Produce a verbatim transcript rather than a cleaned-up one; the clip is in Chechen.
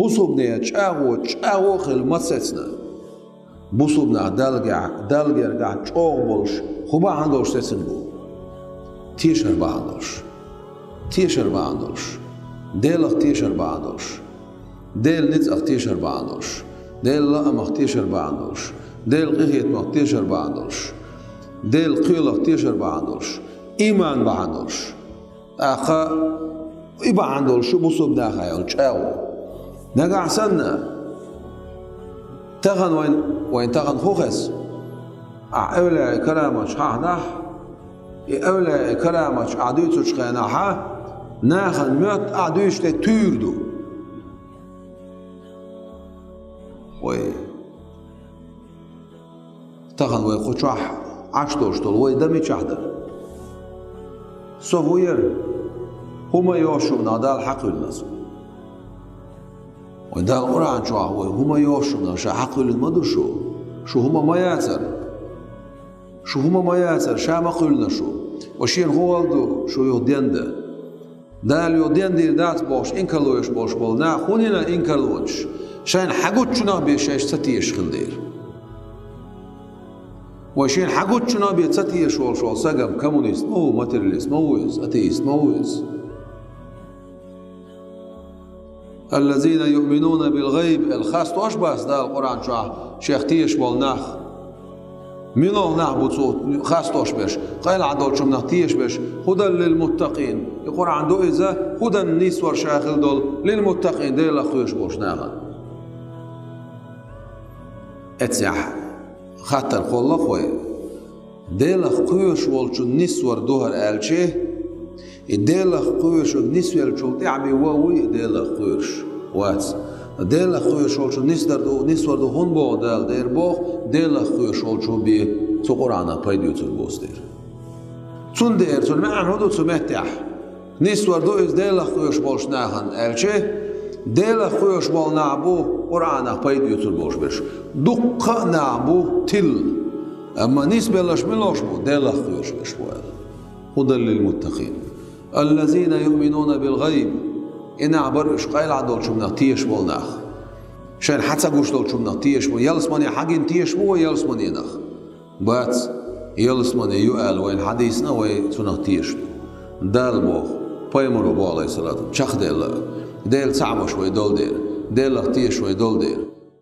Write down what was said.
Бусулбане чӀагӀо, чӀагӀо хила ма сецна. Бусулбанах Далла гергахь, Далла гергахь чӀогӀа болуш, хӀун бахьана долуш сецна бу? Тешар бахьана долуш. Тешар бахьана долуш. Делах тешар бахьана долуш. Делан ницкъах тешар бахьана долуш. Делан лаамах тешар бахьана долуш. Делан къинхетамах тешар бахьана долуш. Делан кхелах тешар бахьана долуш. Иман бахьана долуш. ТӀаккха и бахьана долуш ю бусулбанехь йолу чӀагӀо. Нагахь санна, тахана вайн, вайн тахана хӀун хеза? Ахь эвлаяи караматаш хьахьнахь, и эвлаяи караматаш ахь дуьйцучу хенахь, нахана моьтту ахь дуьйцуш дерг туьйра ду. Вай. Тахана вай кху чохь Ӏаш долуш долу вай дан мичахь дара? Со хӀун яра? ХӀума йошу нах Далла хьакхуьллина со. Вай Далла Къуръан чохь вай хӀума йошу нах ша хьакхуьллина ма ду шу. Шу хӀума ма яцара. Шу хӀума ма яцара, ша ма кхуьллина шу. Ва шена хӀун вала ду, шу юха денда? Дала юха дендийр дац бохуш, инкарло еш болуш болу нах хӀунда йина инкарлонаш? Шайна хьагуччунах бен шайша ца тешаш хила дера. Вай шайна хьагуччунах бен ца тешаш волуш волу сагам коммунист ма ву, материалист ма ву иза, атеист ма ву иза. Аллазина юъминуна бил гӀайб, аьлла, хастош бац Дала Къуръан чохь шех тешаш болу нах. Муьлха нах бу цо хастош берш, къайлаха долчунах тешаш берш, хӀудан лил муттакъин. И Къуръан ду иза, хӀудан нисвар ша хила долу, лил муттакъин, Делах кхоьруш болчу нахана. Эццехь хаттар кхоллакх вай. Делах кхоьруш волчун нисвар ду хӀара аьлчи, и Делах кхоьруш нисвеллачул тӀаьхьа бен ван вуй и Делах кхоьруш? Вац. Делах кхоьруш волчун нисдар ду, нисвар ду хӀунда боху Дала? Дера боху, Делах кхоьруш волчо бен цу Къуръанах пайда оьцур боцу дера. Цундела цуьнан маьӀна хӀун ду цу меттехь? Нисвар ду иза Делах кхоьруш болчу нахана аьлчи, Делах кхоьруш болу нах бу Къуръанах пайда оьцур болуш берш. Дуккха а нах бу тилла. Амма нисбелларш муьлш бу? Делах кхоьруш берш бу аьлла. ХӀудан лил муттакъин. Аллазина юъминуна бил гӀайб. И нах бара уьш къайлаха долчунах тешаш болу нах. Шайна хьан ца гуш долчунах тешаш бу. Ялсамане хьагина тешаш бу вай ялсаманенах? Бац, ялсамане ю аьлла вайна хьадийцина, вай цунах тешаш ду. Дала боху, пайхамаро боху, алейхиссалату, чекхделла а, Делан цхьаъ беш вай долу дела, Делах тешаш вай долу дела.